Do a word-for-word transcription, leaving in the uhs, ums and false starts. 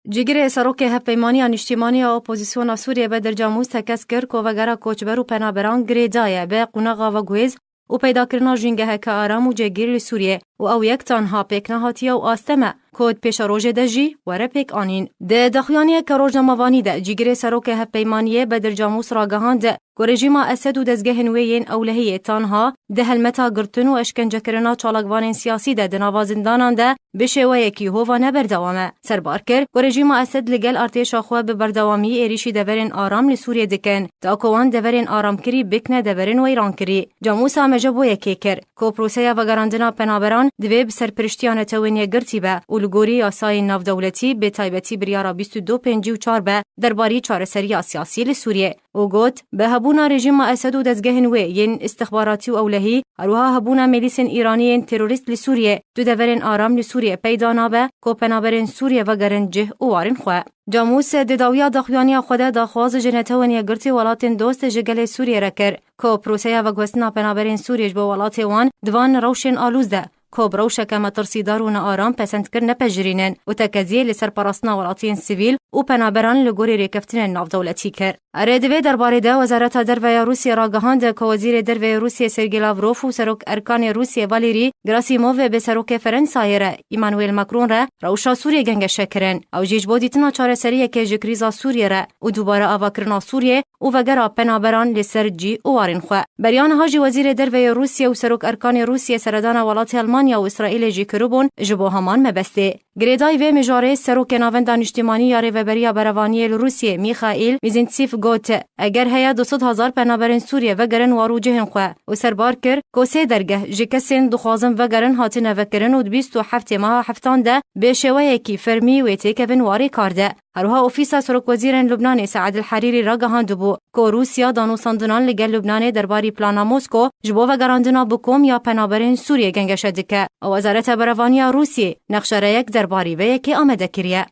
Cîgirê Serokê Hevpeymaniya Niştîmanî ya Opozisyona Sûriyê Bedir Camûs tekez kir ku vegera koçber û penaberan girêdaye bi qunaxa veguhêz û peydakirina jîngeheke aram û cêgîr li Sûriyê û ew yek tanha pêk nehatiye û asteme ku di pêşerojê de jî were pêk anîn. Di daxuyaniyeke rojnamevanî de cîgirê Serokê Hevpeymaniyê Bedir Camûs ragihand ku rejîma Esed û dezgehên wê yên ewlehiyê tanha di helmeta girtin û eşkencekirina çalakvanên siyasî de di nava zindanan de bi şêweyekî hovane berdewam e. Serbar kir ku rejîma Esed li gel artêşa xwe bi berdewamî êrîşî deverên aram li Sûriyê dikin, da ku wan deverên aramkirî bikne deverên weyrankirî. Camûsa me ji bo yekê kir ku proseya vegerandina penaberan divê bi serpiriştiya Netewên Yekgirtî be û li gorî yasayên navdewletî, bi taybetî biryara bîst û du pêncî û çar be derbarî çareseriya siyasî li Sûriyê. û got, bi hebûna rejîma Esed û dezgehên wê yên îstixbaratî û ewlehî, her wiha hebûna milîsên Îranî yên terorîst li Sûriyê, du deverên aram li Sûriyê peyda nabe ku penaberên Sûriyê vegerin cih û warên xwe. Camûs di dawiya daxuyaniya xwe de daxwaz ji Netewên Yekgirtî welatên dost ji gelê Sûriyê re kir ku proseya veguhestina penaberên Sûriyê ji bo welatê wan di van rewşên alûz de, ku bi rewşeke metirsîdar û nearam pesend kir nepejirînin û tekeziyê li ser parastina welatiyên sivîl û penaberan li gorî rêkeftinên navdewletî kir. Erê, di vê derbarê de Wezareta Derve ya Rûsiyê ragihand ku Wezîrê Derve yê Rûsiyê Sergey Lavrov û Serok Erkanê Rûsiyê Valerî Gerasimov bi Serokê Ferensayê re Emmanuel Macron re rewşa Sûriyê gengeşe kirin. Ew jî ji bo dîtina çareseriyekê ji krîza Sûriyê re û dubare avakirina Sûriyê û vegera penaberan li ser cî û warên xwe. Beriya niha jî Wezîrê Derve yê Rûsiyê û Serok Erkanê Rûsiyê seredana welatê Elmanya û Îsraîlê jî kiribûn ji bo heman mebestê. Girêdayî vê mijarê Serokê Navenda Niştîmanî ya Rêveberiya Berevaniyê li Rûsiyê Mîxaîl Mîzîntsîf got, eger heye du sed hezar penaberên Sûriyê vegerin war û cihên xwe û serbar kir ku sê dergeh ji kesên dixwazin vegerin hatine vekirin û di bîst û heftê meha heftan de bi şêweyekî fermî wê têkevin warê kar de. Herwiha Ofîsa Serokwezîrên Lubnanê Sead El Herîrî ragihandibû ku Rûsya danûstandinan li gel Lubnanê derbarî plana Mosko ji bo vegerandina bi kom ya penaberên Sûriyê gengeşe dike û Wezareta Berevaniya Rûsiyê nexşereyek derbarî vê yekê amade kiriye.